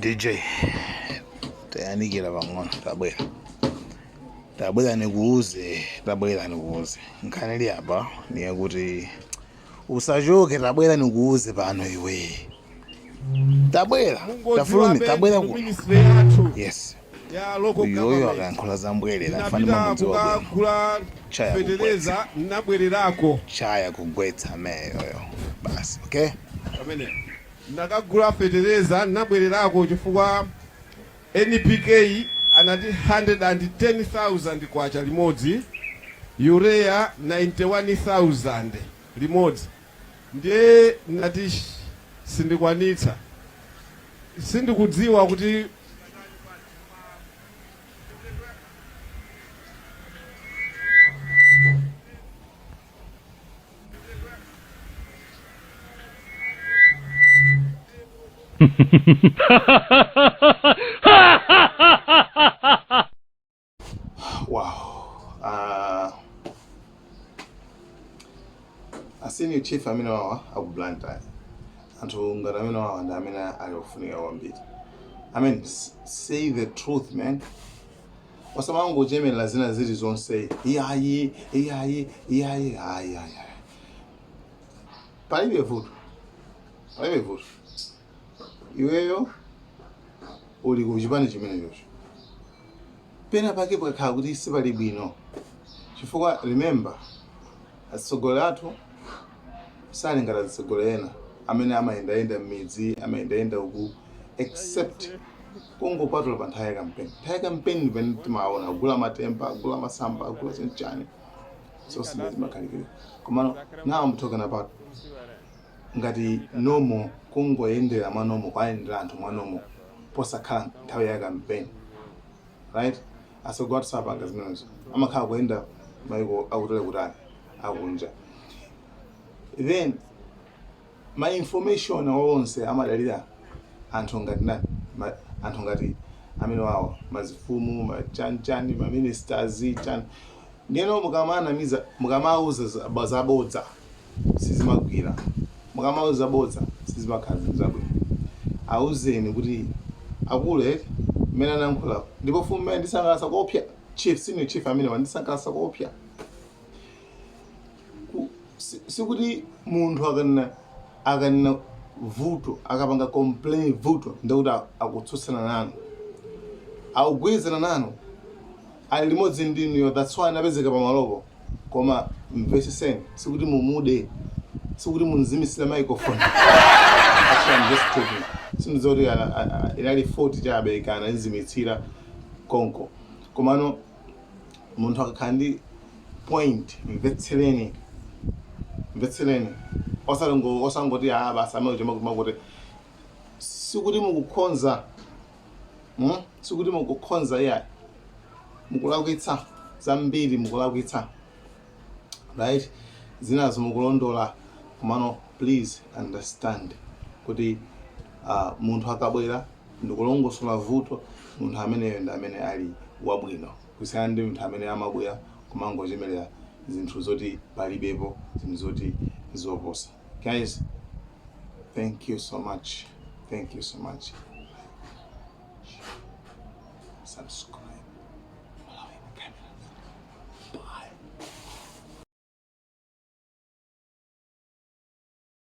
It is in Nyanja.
DJ, tayanikira pang'ono. Tabwera, tabwera nikuuze, tabwera nikuuze. Nkhani ili apa niye kuti usachoke. Tabwera nikuuze pano iwe, tabwera, tafulumi, tabwera ku Ministry yathu yes ya local uyoyo government akayankhula zambwerera fani ndinapita mamudziwa bwino. kukagula Chaya. fetereza, nabwererako. Chaya kugwetsa meyoyo basi, okay. Pamene ndakagula fetereza, nabwererako chifukwa NPK anati 110,000 kwacha limodzi, urea 91,000 limodzi. Ndiye nati sindikwanitsa, sindikudziwa kuti Wow. A senior chief amene wawa aku Blantyre, anthu ngati amene wawa ndi amene ali ofunika kwambiri. I mean, say the truth, man. Osamangochemerera zina zili zonse. Iyayi, iyayi, iyayi, ayi, ayi, ayi, palibe vuto, palibe vuto. Iweyo uli ku chipani chimenechocho, pena pake pakakhala kuti sipali bwino, chifukwa remember, atsogoleri athu sali ngati atsogoleri ena amene amayendayenda m'midzi, amayendayenda uku, except kungopatula pa nthawi ya kampeni. Nthawi ya kampeni pamene timaona agula matemba, agula masamba, agula chanchani, so zimene zimakhalikira. Komano now I'm talking about ngati normal, kungoyendera mwa normal, kuyendera anthu mwa normal posakhala nthawi ya kampeni, right? Atsogoleri athu sapanga zimenezo, amakhala kuyenda maiko akutali kutali akunja. Then ma information onse amadalira anthu ngati ndani? Anthu ngati amene wawa, mazifumu, machanchani, ma ministers, chani. Ndiyeno mukamanamiza, mukamauza zabodza, sizimagwira. Mukamauza zabodza, sizimakhala zinthu zabwino. Auzeni kuti akulu eti mmene anayankhula. Ndipo fumu mmene ndisangalasa kuopsa, chief, senior chief amene wandisangalasa kuopsa. Sikuti munthu akanena vuto, akapanga complain vuto, ndikuti akutsutsana nanu, akugwirizana nanu, ali limodzi ndinuyo. That's why anapezeka pamalopo. Koma mveseseni, sikuti mumude, sikuti munzimisire microphone. Actually, I'm just joking. Sindidziwa kuti inali 40 chabe kana inzimitsira konko. Komano munthu akakhala ndi point, mvetsereni, mvetsereni, osangoti a basi amene makuti. Sikuti mukukhonza, Sikuti mukukhonza, iyayi. Mukulakwitsa zambiri, mukulakwitsa, right? Zinazo mukulondola. Komano please understand kuti munthu akabwera ndikulongosola vuto, munthu ameneyo ndi amene ali wabwino kusiyana ndi munthu amene amabwera kumangochemerera zinthu zoti palibepo, zinthu zoti zoposa. Guys, thank you so much, thank you so much. Subscribe.